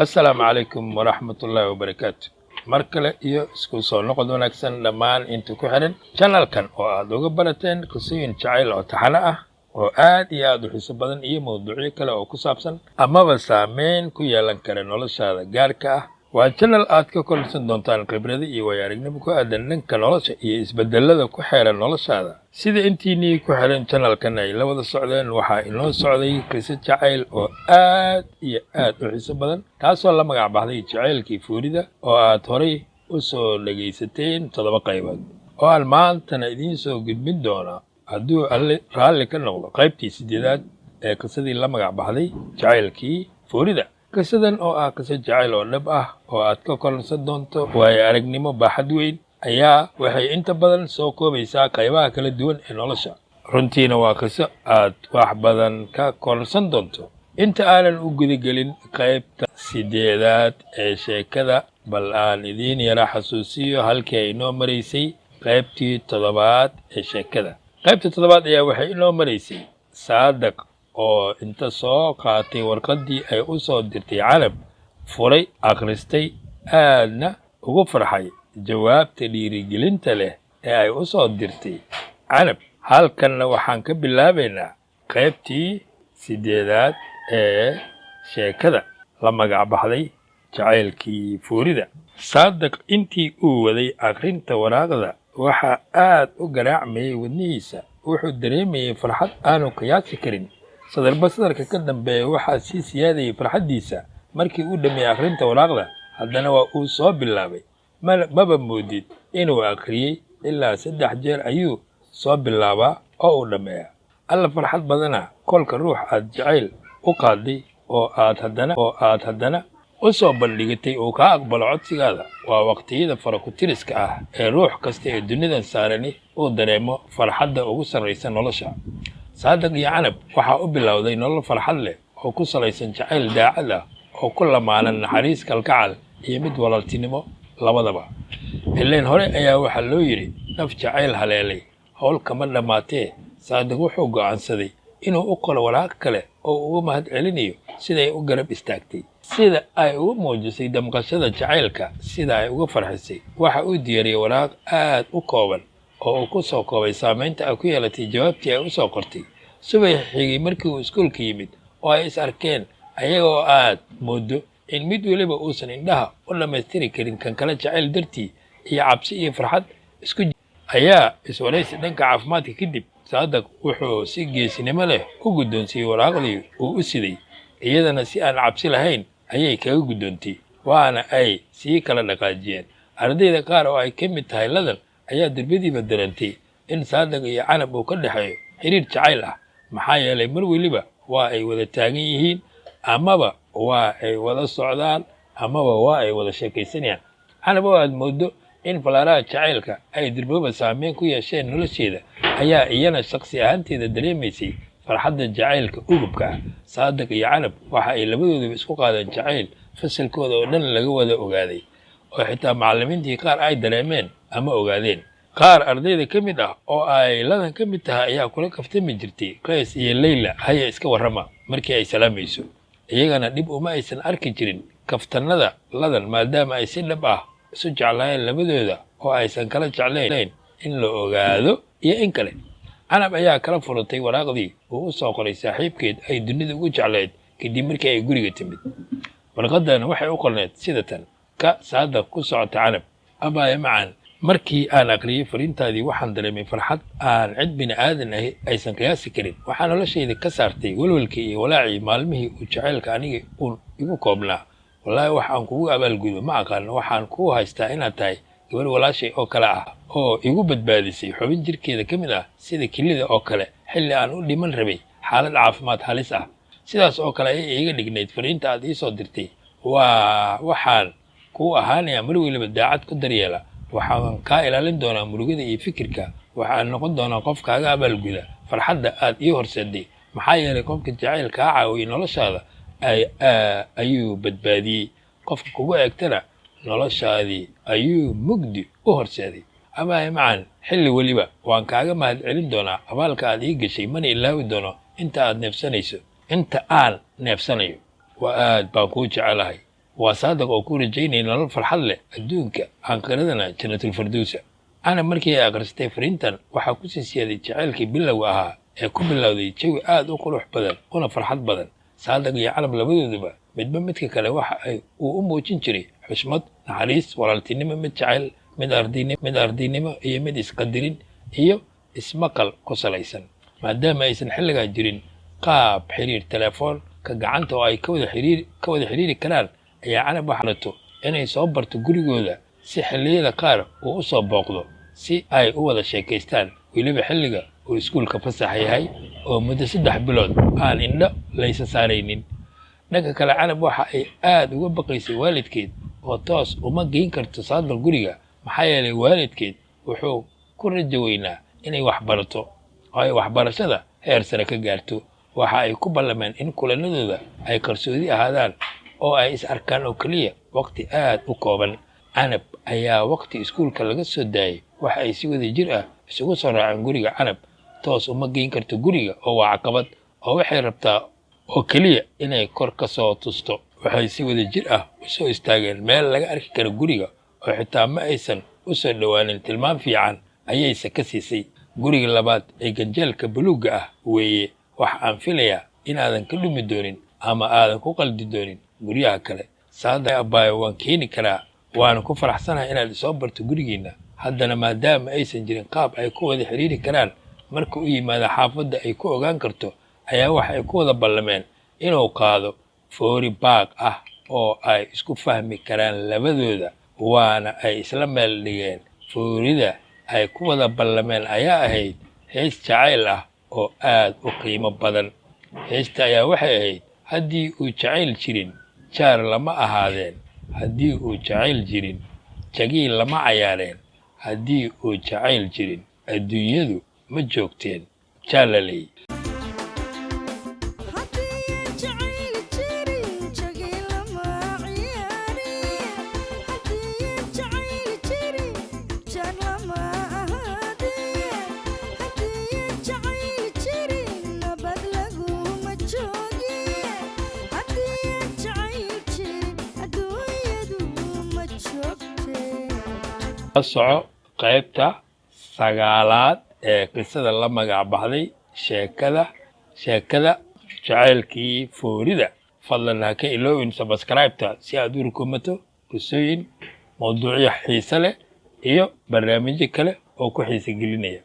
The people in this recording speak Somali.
Assalaamu calaykum waraxmatullaahi wabarakaatu. Mar kale iyo isku soo noqod wanaagsan dhammaan inta ku xiran channelkan oo aad uga barateen qisooyin jacayl oo taxane ah oo aad iyo aad u xiiso badan iyo mawduucyo kale oo ku saabsan amaba saameyn ku yeelan kara noloshaada gaarka ah. Waa channel aad ka kororsan doontaan khibrado iyo waayo aragnimo ku aadan dhanka nolosha iyo isbedelada ku xeeran noloshaada. Sida intiinii ku xiran channelkan ay la wada socdeen, waxaa inoo socday qiso jacayl oo aad iyo aad u xiiso badan, taasoo la magac baxday Jacaylkii Foorida, oo aad horay u soo dhagaysateen toddoba qaybood, oo aan maantana idiin soo gudbin doona, hadduu Alle raalli ka noqdo, qaybtii siddeedaad ee qisadii la magac baxday Jacaylkii Foorida. Qisadan oo ah qiso jacayl oo dhab ah oo aad ka kororsan doonto waayo aragnimo baaxad weyn ayaa waxay inta badan soo koobaysaa qaybaha kala duwan ee nolosha. Runtiina waa qiso aad wax badan ka kororsan doonto. Inta aanan u gudagelin qaybta siddeedaad ee sheekada, bal aan idiin yara xasuusiyo halkii ay inoo maraysay qaybtii toddobaad ee sheekada. Qaybta toddobaad ayaa waxay inoo maraysay Saadaq oo inta soo qaatay warqaddii ay u soo dirtay Canab, furay, akhristay, aadna ugu farxay jawaabta dhiirigelinta leh ee ay u soo dirtay Canab. Halkanna waxaan ka bilaabaynaa qaybtii siddeedaad ee sheekada la magac baxday Jacaylkii Foorida. Saadaq intii uu waday akhrinta waraaqda waxaa aad u garaacmayay wadnihiisa. Wuxuu dareemayay farxad aanu qiyaasi karin. Sadarba sadarka ka dambeeya waxaa sii siyaadayay farxaddiisa. Markii uu dhammeeyey akhrinta waraaqda, haddana waa uu soo bilaabay. Maba moodid inuu akhriyey. Ilaa saddex jeer ayuu soo bilaabaa oo uu dhammeeyaa. Alla farxad badana kolka ruux aad jacayl u qaaday oo aad haddana u soo bandhigatay uu kaa aqbalo codsigaada. Waa waqtiyada farakutiriska ah ee ruux kasta ee dunidan saarani uu dareemo farxadda ugu sarraysa nolosha. Saadiq iyo Canab waxaa u bilowday nolol farxad leh oo ku salaysan jacayl daacad ah oo ku lamaanan naxariis, kalgacal iyo mid walaaltinimo labadaba. Ileen hore ayaa waxaa loo yidhi, "Naf jacayl haleelay howl kama dhammaatee." Saadiq wuxuu go'aansaday inuu u qoro waraaq kale oo uga mahad celinayo sida ay u garab istaagtay, sida ay ugu muujisay damqashada jacaylka, sida ay uga farxisay. Waxa uu diyaariyey waraaq aad u kooban oo uu ku soo koobay saamaynta ay ku yeelatay jawaabtii ay u soo qortay. Subax xigay markii uu iskuulka yimid oo ay is arkeen, ayagoo aad moodo in mid weliba uusan indhaha u dhammaystiri karin kan kale jacayl dartii iyo cabsi iyo farxad isku, ayaa iswaraysi dhanka caafimaadka kadib, Saadaq wuxuu si geesinimo leh u guddoonsiiyey waraaqdii uu u siday. Iyadana si aan cabsi lahayn ayay kaga guddoontay, waana ay sii kala dhaqaajiyeen. Ardayda qaar oo ay ka mid tahay Ladan ayaa durbadiiba dareentay in Saadaq iyo Canab uu ka dhexeeyo xiriir jacayl ah, maxaa yeelay mar weliba waa ay wada taagan yihiin, amaba waa ay wada socdaan, amaba waa ay wada sheekaysanayaan. Canab oo aad mooddo in falaaraha jacaylka ay durbaba saameyn ku yeesheen nolosheeda ayaa iyana shaqsi ahaanteeda dareemaysay farxadda jacaylka ugubka ah. Saadiq iyo Canab waxa ay labadooduba isku qaadeen jacayl fasalkooda oo dhan laga wada ogaaday, oo xitaa macallimiintii qaar ay dareemeen ama ogaadeen. Qaar ardayda ka mid ah oo ay Ladan ka mid tahay ayaa kula kaftami jirtay, "Qays iyo Leyla, haya, iska warrama," markii ay salaamayso. Iyagana dhib uma aysan arki jirin kaftannada Ladan, maadaama ay si dhab ah isu jeclaayeen labadooda oo aysan kala jeclayn in la ogaado iyo in kale. Canab ayaa kala furatay waraaqdii uu u soo qoray saaxiibkeed ay dunida ugu jeclayd kadib markii ay guriga timid. Warqaddana waxay u qorneed sida tan: Ka Saadaq, ku socota Canab. Abaaye macaan, markii aan aqriyey fariintaadii waxaan dareemay farxad aan cid bini aadan ahi aysan qiyaasi karin. Waxaa noloshayda ka saartay walwalkii iyo walaacii maalmihii uu jacaylka aniga uun igu koobnaa. Wallaahi wax aan kugu abaalgudo ma aqaano. Waxaan kuu haystaa inaad tahay gabar walaashay oo kale ah oo igu badbaadisay xubin jirkeeda ka mid ah, sida kilida oo kale, xilli aan u dhiman rabay xaalad caafimaad halis ah. Sidaas oo kale ayay iiga dhignayd fariinta aad ii soo dirtay. Waa waxaan kuu ahaanayaa mar weliba daacad ku daryeela. Waxaan kaa ilaalin doonaa murugada iyo fikirka. Waxaan noqon doonaa qof kaaga abaalguda farxadda aad ii horseeday, maxaa yeelay qofka jacayl kaa caawiyay noloshaada ayuu badbaadiyey, qofka kugu eegtana noloshaadii ayuu mugdi u horseeday. Abaaye macan, xilli weliba waan kaaga mahad celin doonaa abaalka aad ii gashay, mana ilaawi doono inta aad neefsanayso, inta aan neefsanayo. Waa aad baan kuu jecelahay. Waa Saadiq oo ku rajaynaya nolol farxad leh adduunka, aakhiradana Jannatulfardowsa. Canab markii ay akhristay fariintan, waxaa ku sii siyaaday jaceylkii bilowga ahaa ee ku bilowday jawi aad u qurux badan una farxad badan. Saadiq iyo Canab labadooduba midba midka kale waxa ay uu u muujin jiray xushmad, naxariis, walaaltinimo, mid jacayl, mid ardaynimo iyo mid isqadirin iyo ismaqal ku salaysan. Maadaama aysan xilligaa jirin qaab xiriir telefoon ka gacanta oo ay ka wada xiriiri karaan, ayaa Canab waxarato inay soo barto gurigooda si xilliyada qaar uu u soo booqdo, si ay u wada sheekaystaan, weliba xilliga uu iskuulka fasax yahay oo muddo 3 bilood aan indho laysa saaraynin. Dhanka kale, Canab waxa ay aad uga baqaysay waalidkeed oo toos uma geyn karto Saadiq guriga, maxaa yeelay waalidkeed wuxuu ku rajo weynaa inay wax barato oo ay waxbarashada heer sare ka gaarto. Waxa ay ku ballameen in kulanadooda ay qarsoodi ahaadaan oo ay is arkaan oo keliya waqti aad u kooban. Canab ayaa waqti iskuulka laga soo daayay waxa ay si wada jir ah isugu soo raaceen guriga. Canab toos uma geyn karto guriga oo waa caqabad, oo waxay rabtaa oo keliya inay kor ka soo tusto. Waxay si wada jir ah u soo istaageen meel laga arki karo guriga oo xitaa ma aysan u soo dhowaanin. Tilmaam fiican ayayse ka siisay. Guriga labaad ee ganjeelka buluugga ah weeye. Waxa aan filayaa inaadan ka dhumi doonin ama aadan ku qaldi doonin guryaha kale. Saada abaayo, waan keeni karaa, waana ku faraxsanahay inaad isoo barto gurigiinna. Haddana maadaama aysan jirin qaab ay ku wada xiriiri karaan marka u yimaado xaafadda ay ku ogaan karto, ayaa waxa ay ku wada ballameen inuu qaado foori baaq ah oo ay isku fahmi karaan labadooda, waana ay isla meel dhigeen. Foorida ay ku wada ballameen ayaa ahayd hees jacayl ah oo aad u qiimo badan. Heesta ayaa waxay ahayd: "Haddii uu jacayl jirin, jaar lama ahaadeen. Haddii uu jacayl jirin, jagiil lama cayaareen. Haddii uu jacayl jirin, adduunyadu ma joogteen." Jaalaley. Haddii jacayl jirin, jagii lama ciyaareen. Haddii jacayl jirin, jaar lama ahaadeen. Haddii jacayl jirin, nabad laguma joogeen. Haddii jacayl jirin, adduunyadu ma joogteen. La soco qaybta sagaalaad ee qisada la magac baxday Sheekada Jacaylkii Foorida. Fadlan ha ka iloowin subscribe-ta si aad u rukumato qisooyin, mawduucyo xiise leh iyo barnaamijyo kale oo ku xiise gelinaya.